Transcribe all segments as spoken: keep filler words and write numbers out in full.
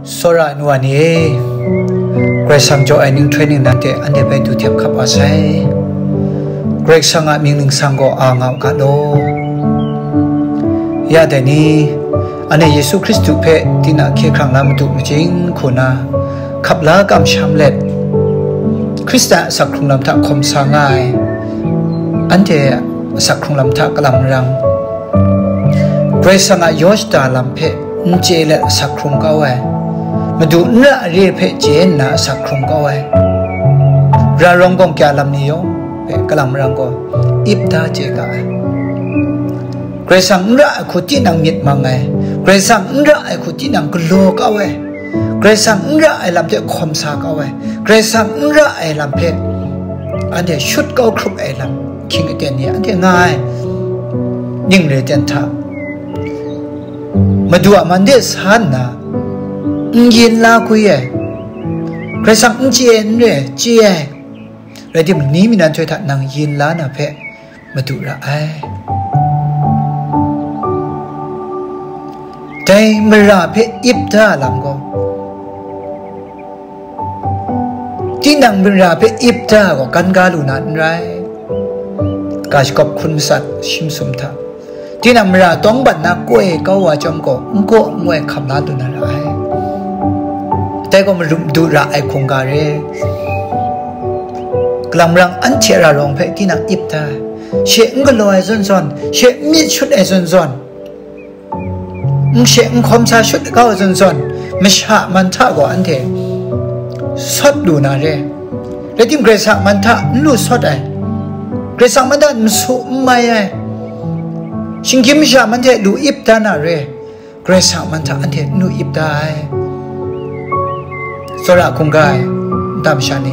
Tsawra ai nu wa ni e, Karai Kasang jaw ai ninghtoi ningnan hte anhte hpe du hte hkap wa sai. Karai Kasang a mying ningsang gaw a nga u ga law. Ya dai ni, anhte Yesu Hkristu hpe tinang hkye hkrang la madu majing hku na, hkap la kamsham let, Hkristan a asak hkrung lam hta hkawm sa nga ai, anhte a asak hkrung lam hta kalang marang, Karai Kasang a yaw shada lam hpe n chye let asak hkrung kau ai, madu n ra re hpe chye nna asak hkrung kau ai, ra rawng gawng kya lam ni yawng hpe kalang marang gaw ip da chye ga ai. Karai Kasang n ra ai hku tinang myit mang ai, Karai Kasang n ra ai hku tinang galaw kau ai, Karai Kasang n ra ai lam hte hkawm sa kau ai, Karai Kasang n ra ai lam hpe anhte shut kau hkrup ai lam, hkying aten ni anhte nga ai, ning re ten hta, Madu a man de sa nna, n yin la gwi ai, Karai Kasang n chye ai n re ai, chye ai, rai timung, ni mi nan htoi hta nang yin la na hpe madu ra ai. Dai mara hpe ip da lam gaw, tinang mara hpe ip da gaw, gan ga lu na n rai. Ga shakawp hkun matsat shim sum hta, tinang mara tawng ban na koi kau wa chyawm gaw, n gaw n woi hkam la lu na ra ai. Dai gaw marum du ra ai hkungga re. Kalang marang anhte a ra rawng hpe tinang ip da ai. She n galaw ai zawn zawn, she n myit shut ai zawn zawn, n she n hkawm sa shut kau ai zawn zawn, masha man hta gaw anhte sawt lu na re. Rai tim, Karai Kasang man hta n lu sawt ai, Karai Kasang man hta n su n mai ai, shinggyim masha man hte lu ip da na re. Karai Kasang man hta anhte n lu ip da ai. Tsawra hkungga ai nta masha ni,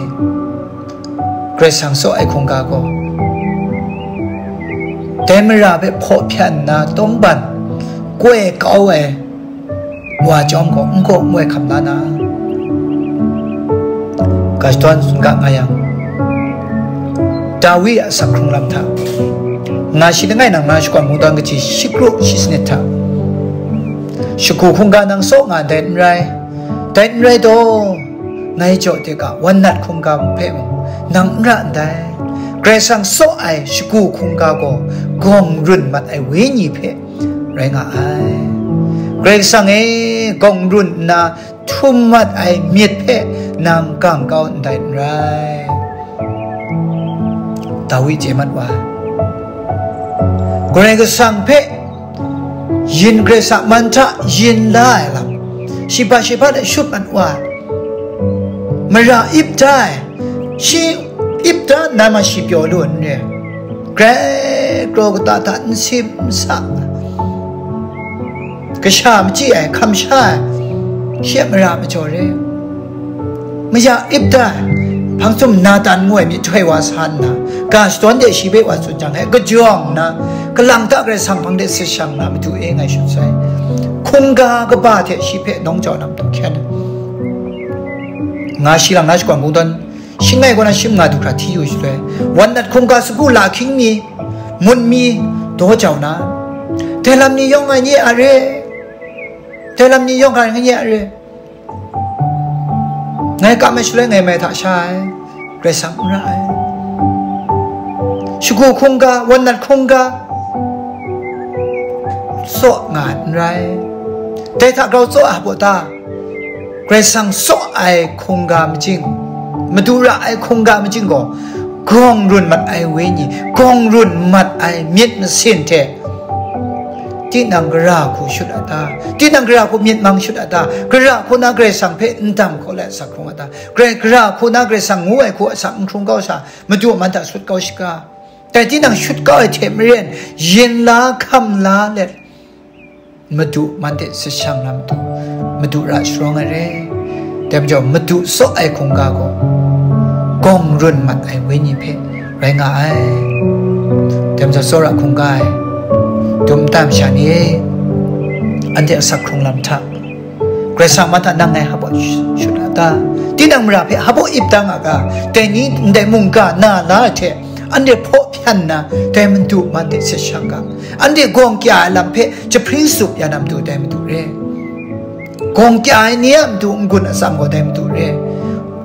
Karai Kasang tsaw ai hkungga gaw, dai mara hpe hpaw hpyan nna tawng ban koi kau ai wa chyawm gaw, n gaw n woi hkam la na. Ga shadawn tsun ga nga yang, Dawi a asak hkrung lam hta, nga shi langai nang na Shakawn Kungdawn kaji shi kru shi sanit hta, shagu hkungga nang tsaw nga ndai n rai. Dai n rai taw, ngai jaw de ga, wan nat hkungga hpe mung nang n ra ndai. Karai Kasang tsaw ai shagu hkungga gaw gawng run mat ai wenyi hpe rai nga ai. Karai Kasang e, gawng run nna htum mat ai myit hpe nang gang kau ndai n rai. Dawi chye mat wa ai. Karai Kasang hpe yin, Karai Kasang man hta yin la ai lam, shi hpa shi hpa de shut mat wa ai. Mara ip da ai, shi ip da nna ma shi pyaw lu n re. Grai kraw kata hta n sim n sa, kasha machyi ai, hkam sha ai, shi a mara majaw re. Maya ip da ai, hpang jum Natan ngu ai myihtoi wa sa nna, ga shadawn de shi hpe wa tsun jang, e kajawng nna, kalang ta Karai Kasang hpang de sit shang nna, Madu e, ngai shut sai. Hkungga kaba hte shi hpe nawng jau na matu hkyen ai. Nga shi lang na Shakawn Kungdawn, shingai kaw na shim nga du hkra hti yu shaloi, wan nat hkungga sagu la hkying mi, mun mi, daw jau na, dai lam ni yawng ngai nye a re, dai lam ni yawng hkra ngai nye a re. Ngai kam ai shaloi ngai mai hta sha ai, Karai Kasang n ra ai. Shagu hkungga, wan nat hkungga, tsaw nga ai n rai. Dai hta grau tsaw ai hpaw ta, Karai Kasang tsaw ai hkungga majing, Madu ra ai hkungga majing gaw, gawng run mat ai wenyi, gawng run mat ai myit masin hte, tinang gara hku shut a ta? Tinang gara hku myit mang shut a ta? Gara hku na Karai Kasang hpe n dam hkaw let asak hkrung a ta? Gara, gara hku na Karai Kasang ngu ai hku asak n hkrung kau sha, Madu a man hta shut kau shaga. Dai tinang shut kau ai hte maren, yin la hkam la let, Madu man de sit shang na matu, Madu ra sharawng ai re. Dai majaw, Madu tsaw ai hkungga gaw, gawng run mat ai wenyi hpe rai nga ai. Dai majaw, tsawra hkungga e, dum nta masha ni e, anhte asak hkrung lam hta, Karai Kasang man hta nang ngai hpaw shut a ta? Tinang mara hpe hpaw ip da nga ga, dai ni ndai mungga na la ai hte, anhte hpaw hpyan nna, dai Madu man de sit shang ga, anhte gawng kya ai lam hpe jahpring tsup ya na matu, dai Madu re. Gawng kya ai ni a matu n-gun atsam gaw dai matu re.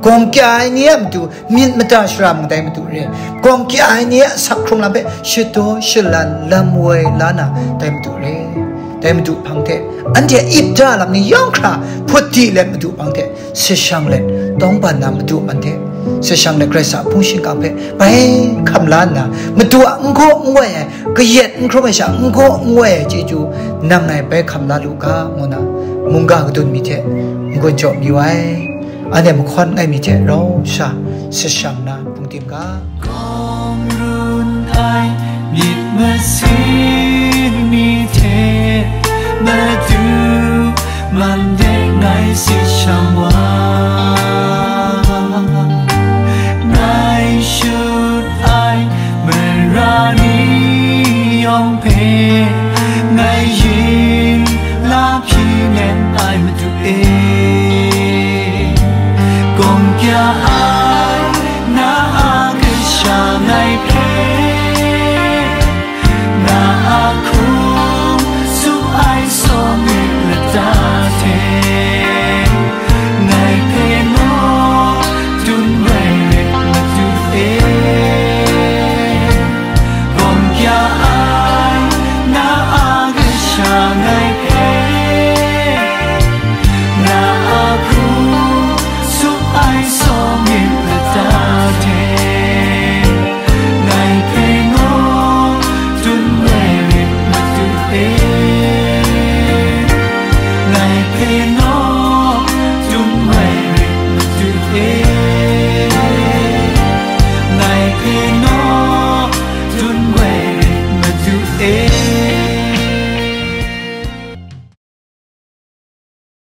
Gawng kya ai ni a matu myit mada sharam gaw dai matu re. Gawng kya ai ni a sak hkrung lam hpe shadaw shalan lam woi la na dai matu re. Dai matu hpang hte, anhte a ip da lam ni yawng hkra hput di let matu hpang hte, sashang let, tawngban na matu man hte, sashang let Karai Kasang a hpung shingkang hpe bai hkam la nna, matu a n gaw n wai ai, kayat n hkrum ai sha n gaw n wai ai chyeju nang ngai bai hkam la lu ga, ngu na mungga kadun mi hte n-gun jaw mayu ai. Anhte mahkawn ai mi hte rau sha sashang na hpung tim ga. Kawng run ai myit masin mi hte matu man de ngai si shang wa.